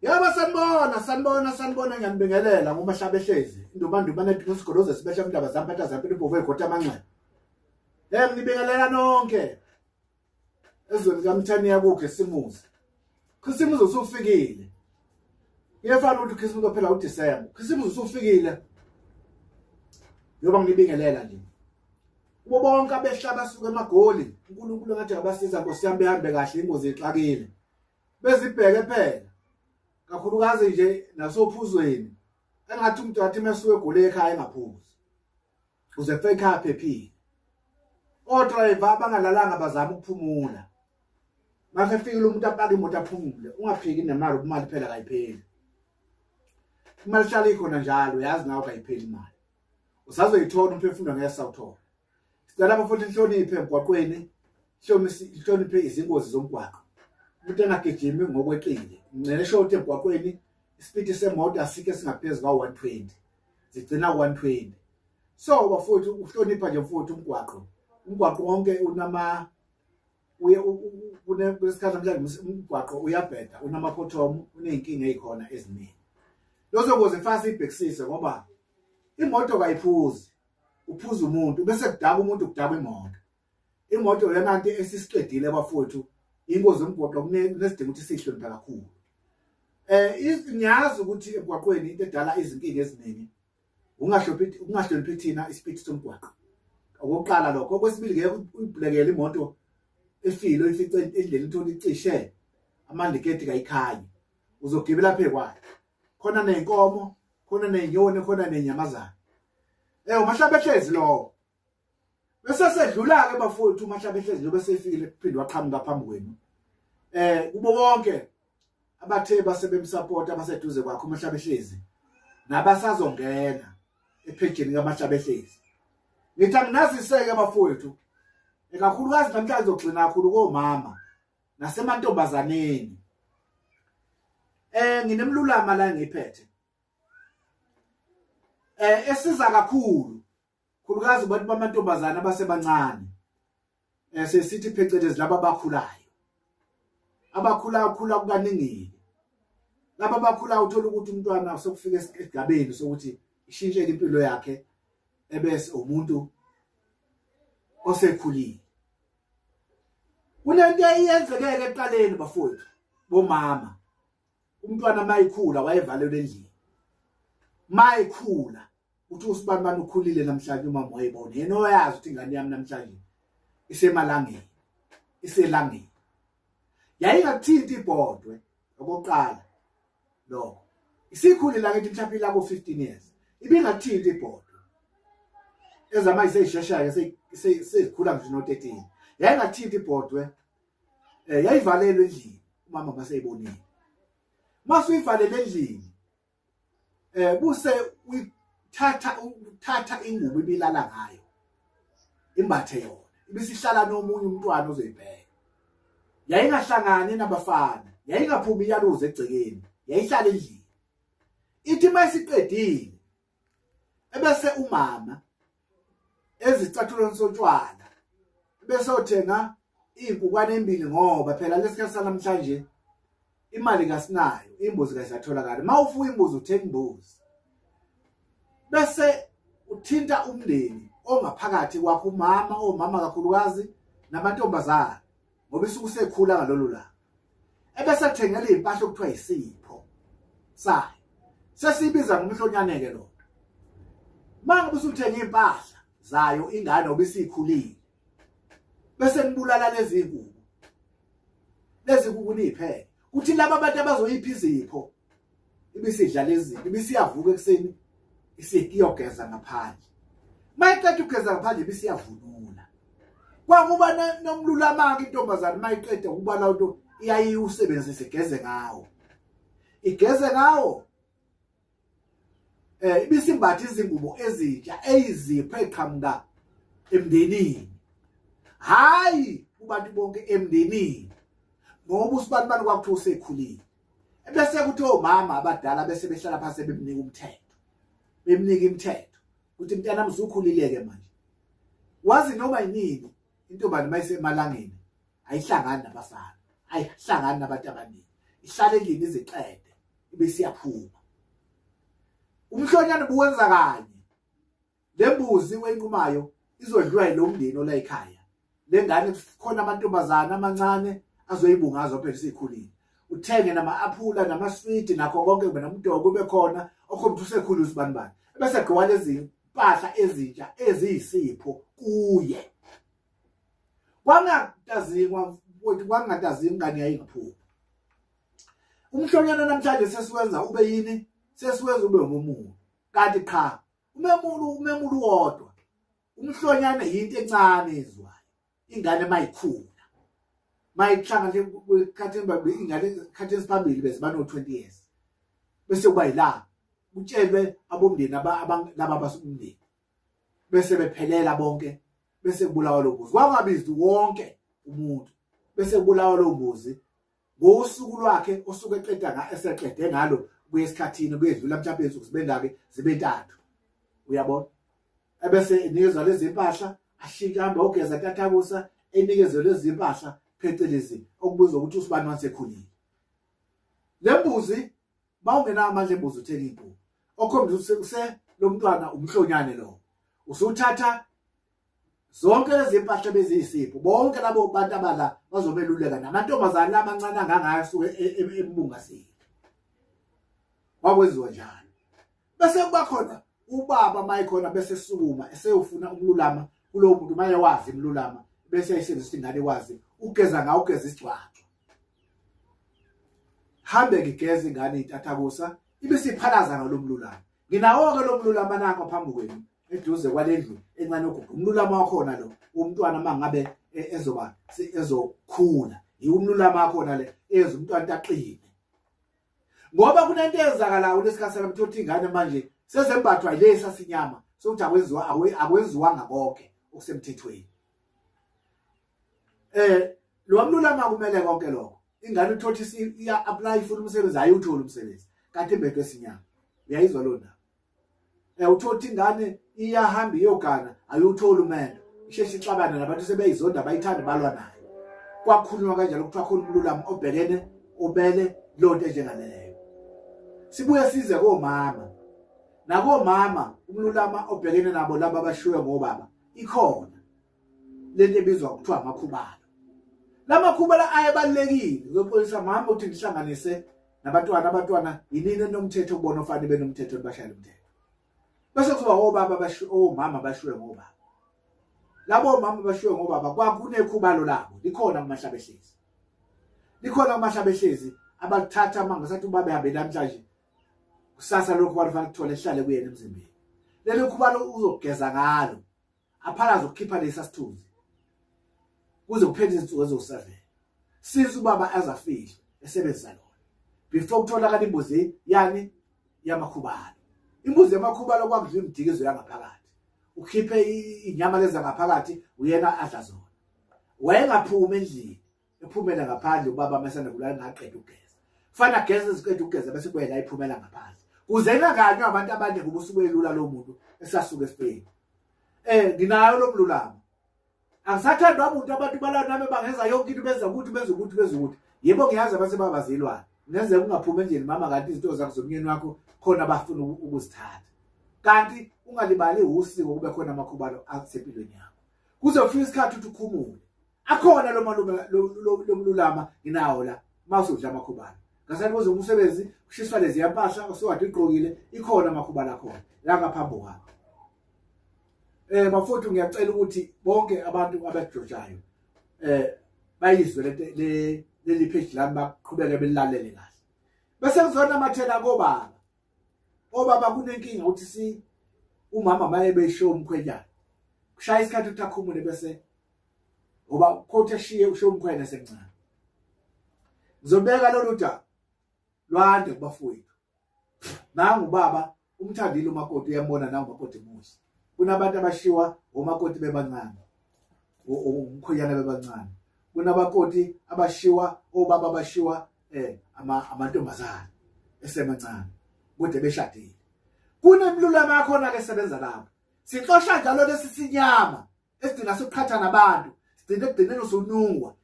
Yebo sanibona, sanibona, sanibona, ngiyanibingelela ngoMahlabehlezi. Indumandumane esigoloze sibesha indaba zampatha zampilo ibhovu egotha amanxeba. Nginibingelela nonke. Ezweni kaMthaniya kuKhisimusi. Khisimusi usufikile. Kuyefana ukuthi uKhisimusi uphela uDisemba. Khisimusi usufikile. Njengoba nginibingelela nje. Kubo bonke abehla basuka eMagoli, uNkulunkulu ngathi abasiza Nkosi yami behambe kahle ingozi ixakile. Bezibheke phela. Kakhulukazi nje nasophuzweni engathi umuntu athi mesuke egole ekhaya engaphuzi uze efike ekhaya aphephile. Odriver abangalalanga bazama ukuphumula, mase efikile umuntu apake imoto aphumule, ungaphiki nemali, imali phela kayipheli, imali ihlala ikhona njalo, yazi nawe kayipheli imali, usazoyithola umphefumulo ngeke sawuthola. Sicela futhi inhloniphe emgwaqweni, hloniphe izingozi zomgwaqo, umuntu engagijimi ngokweqile. Ngicela esho ukuthi emgwaqweni isipidi semoto asikho esingaphezu kwa-120, zigcina 120. So bafowethu, uhlonipha nje mfowethu umgwaqo, umgwaqo wonke unama uye kunesikhathi namhlanje umgwaqo uyabheda, unama-pothole, uney'nkinga ey'khona eziningi. Lezo ngozi fast ibhekisise ngoba imoto kayiphuzi, uphuza umuntu bese kudaka umuntu, kudakwa imoto. Imoto lena nto esisiqedile bafowethu, ingozi yomgwaqo kunesidingo ukuthi siyihloniphe kakhulu. Ngiyazi ukuthi emgwaqweni into edala izinkinga eziningi ungahloniphi thina isipidi somgwaqo. Okokuqala lokho. Okwesibili, ngeke uyibhulekele imoto efile uyifice endleleni, uthole icishe amandiketi kayikhanyi, uzogibela phe kwayo. Khona ney'nkomo, khona ney'nyoni, khona ney'nyamazane. uMahlabehlezi lowo. Bese sedlula-ke bafowethu uMahlabehlezi njengoba sefikile kuphinde waqhamuka phambi kwenu. Kubo bonke abathe basebemsapota abaseduze kwakhe uMahlabehlezi nabasazongena ephejini kaMahlabehlezi, ngithi anginaziseke bafowethu, ikakhulukazi namhlanje zogxina kakhulu komama nasemantombazaneni. Nginemlulama la engiyiphethe esiza kakhulu khulukazi abantu bamantombazana abasebancane, sesithi phecelezi laba abakhulayo, abakhula khula kukaningile. Laba abakhula uthola ukuthi umntwana sokufika esigabeni sokuthi ishintsheke impilo yakhe, ebese umuntu osekhulile. Kunento eyenzekeke ekuqaleni bafowethu bomama, umntwana mayikhula wayevalelwe endlini. Mayikhula uthi usibani bani ukhulile namhlanje, umama wayebona yena oyazi ukuthi ingane yami namhlanje isemalangeni, iselangeni. Yayingathinti ibhodwe okokuqala lokho, isikhulile akithi mhlawumbe ila ku-15 years, ibingathinti ibhodwe ezamanje seyisheshayo sezikhula ngisho no-13. Yayingathinti ibhodwe, yayivalelwe endlini umama maseyibonile. Mase uyivalele endlini, buse uyithatha uthatha ingubo ibilala ngayo imbathe yona, ibisihlala nomunye umntwana ozoyibheka. Yayingahlangani nabafana, yayingaphumi iyaluze egcekeni, yayihlala endlini. Ithi mayisiqedile ebese umama ezicathulweni sotshwala bese othenga iy'nkukwane embili, ngoba phela lesikhathi sanamhlanje imali kasinayo, imbuzi kayisatholakali. Uma ufuya imbuzi uthenga imbuzi, bese uthinta umndeni ongaphakathi kwakho, umama, omama kakhulukazi namantombazane, ngoba isuke usekhula ngalolu langa, ebese ethengela iy'mpahla okuthiwa isipho sayo, sesiyibiza ngomhlonyane-ke lona. Uma ngabe usuthenga iy'mpahla zayo ingane ngoba isikhulile, bese nibulala lezi nkukhu, lezi nkukhu niyipheke, kuthi laba abantu abazoyipha izipho ibisidla lezi zinto, ibisiyavuka ekuseni isiyogeza ngaphandle, mayiqeda ukugeza ngaphandle ibisiyavunula. Kwakuba nomlulama-ke intombazane mayiqeda ukuba la nto iyayiwusebenzise igeze ngawo, igeze ngawo ibisimbatha izingubo ezintsha eyizipho eqhamuka emndenini, hayi kubantu bonke emndenini, ngoba usibani bani kwakuthiwa usekhulile. Ebese kuthi omama abadala bese behlala phansi bemnika umthetho, bemnika imithetho ukuthi mntanami usukhulile-ke manje, wazi noma yinini intombazane mayisemalangeni ayihlangani nabafana, ayihlangani nabantu abaningi, ihlale endlini iziqede. ibe siyaphuma. Umhlonyane buwenza kanye. Le mbuzi oyinqumayo izodliwa yilo mndeni ola ekhaya. Le ngane khona amantombazana amancane azoyibungaza phela isikhulile. Uthenge nama-aphula namaswidi nakho konke kube nomdoko kube khona okhomba ukuthi usekhulile usibani bani. Bese gqoka lezi mpahla ezintsha eziyisipho kuye. Kwangatazingwa futhi kwangatazingwa ingane yayingaphumi. Umhlonyana namhlanje sesiwenza ube yini? Sesiwenza ube umumuntu. Kanti cha, umemulo wodwa. Umhlonyane yinto encane ezwayo. Ingane mayikhula. Mayihlangana khathini ingane khathini phambili bese bano 20 years. Bese kuba yila kutshelwe abomndeni laba basumndeni. Bese bephelela bonke bese kubulawa lo mbuzi. Kwangabizi wonke umuntu. Bese kubulawa lo mbuzi ngosuku lwakhe osuke eqeda nga eseqede ngalo kuye esikhathini kuyedlula mhlawumbe izinsuku zibe ngaki zibe ntathu. Uyabona? Ebese enikezwa lezi impahla ashintshe hambe ogeza tathakusa enikezwe lezi impahla phecelezi okubuzwa ukuthi usibani wasekhulile. Le mbuzi bawungenawo amandla embuzi uthenga impuku. Okhombisa ukuthi use lo mntwana umhlonyane lo. Usuthatha zonke lezi impahla beziyisipho bonke labo bantu abala bazobeluleka namantombazane amancane angangayo asuke embungasile. Kwakwenziwa njalo. Bese kuba khona ubaba mayikhona bese sukuma eseyofuna umlulama kulowo muntu maye wazi imlulama bese ayisebenzisa ingane wazi ugeza ngawo ugeza isigcwagcwa. Hambe ngigeza ingane intathakusa ibe siphalaza ngalomlulama. Nginawo ke lo mlulama nakho phambi kwenu eduze kwalendlu encane ogugu. Umlulama wakhona lo umntwana mangabe ezoba ezokhula umlulama wakhona le eza umntwana aqine. Ngoba kunento eyenzakalayo lesikhathi samthothi ingane manje sezembathwa yilesa sinyama sokuthi akwenziwa akwenziwanga konke okusemthethweni. Lo mlulama kumele konke lokho. Ingane uthothi iya apply for umsebenzi ayuthola umsebenzi kanti imbethe esinyama. Uyayizwa lo ndaba. Uthothi ingane iyahamba iyogana ayuthola umendo. Isheshe ixabana nabantu sebeyizonda bayithanda balwa nayo. Kwakhulunywa kanjalo kuthiwa khona umlulama obhekene obele lonto enjengaleyo. Sibuye size komama. Nakomama umlulama obhekene nabo laba abashiwe ngobaba ikhona lento ebizwa kuthiwa amakhubalo. Lamakhubalo ayebalekile uzoxolisa mama uthi ngihlanganise nabantwana abantwana yinini enomthetho kubona ofanele benomthetho bashayele umthetho. Bese kuzoba obaba bashiwe omama bashiwe ngobaba. Labo mama bashiwe ngobaba kwakunekhubalo labo likhona kumahlabehlezi. Likhona kumahlabehlezi abathatha mangasathi ubaba ehambe namhlanje kusasa lokhu bafanele kuthole ehlale kuyena emzimbeni. Leli khubalo uzogeza ngalo aphalaze ukukhipha lesa sithunzi kuze kuphele izinsuku eziwu7. Since ubaba azafihle esebenzisa lona before kutholakala imbuzi yani yamakhubalo. Imbuzi yamakhubalo kwakudliwa imdikizo yangaphakathi. Ukhiphe inyama leza ngaphakathi uyena adla zona. Wayengaphuma endlini ephumela ngaphandle ubaba mesana kulala ngaqeda ukugeza. Fana geza iziqeda ukugeza bese kuyela iphumela ngaphandle. Kuze engakanywa abantu abaningi ubusukwelula lo muntu esasuka esifeni. Nginayo lo mlulama. Angisathandwa umuntu abantu balana nami bangenza yonke into benza ukuthi benza ukuthi benza ukuthi. Yebo ngiyazi abase babazilwana. Ngenzeka ungaphuma endlini mama kanti izinto zakho zomnyeni wakho khona bafuna ukuzithatha. Kanti ungalibali usiko kube khona amakhubalo asempilweni yakho. Kuzofika isikhathi ukuthi ukhumule. Akhona lo malume lo mlulama nginawo la mawusudla amakhubalo. Ngasathi kuze umsebenzi kushiswa lezi yampahla osewade igqokile ikhona amakhubalo akhona la ngaphambi kwakho. Bafowethu ngiyacela ukuthi bonke abantu abajojayo bayizwe leli page lami baqhubeke belilalele kahle. Bese ngizonamathela kobaba. Obaba kunenkinga ukuthi si umama maye besho umkhwenyana. Kushaya isikhathi ukuthi akhumule bese ngoba khothe eshiye usho umkhwena semncane. Ngizobeka lolu daba lwande kubafowethu. Nangu baba umthandile umakoti uyambona nangu umakoti muhle. Kunabantu abashiwa omakoti bebancane. Umkhwenyana bebancane. Kunabakoti abashiwa obaba abashiwa amantombazana esemancane kodwa beshadile. Kunemlulama yakhona ke sebenza lapho. Sixosha njalo lesi sinyama esidina sokuqhatha nabantu, sigcine ekugcineni usunungwa.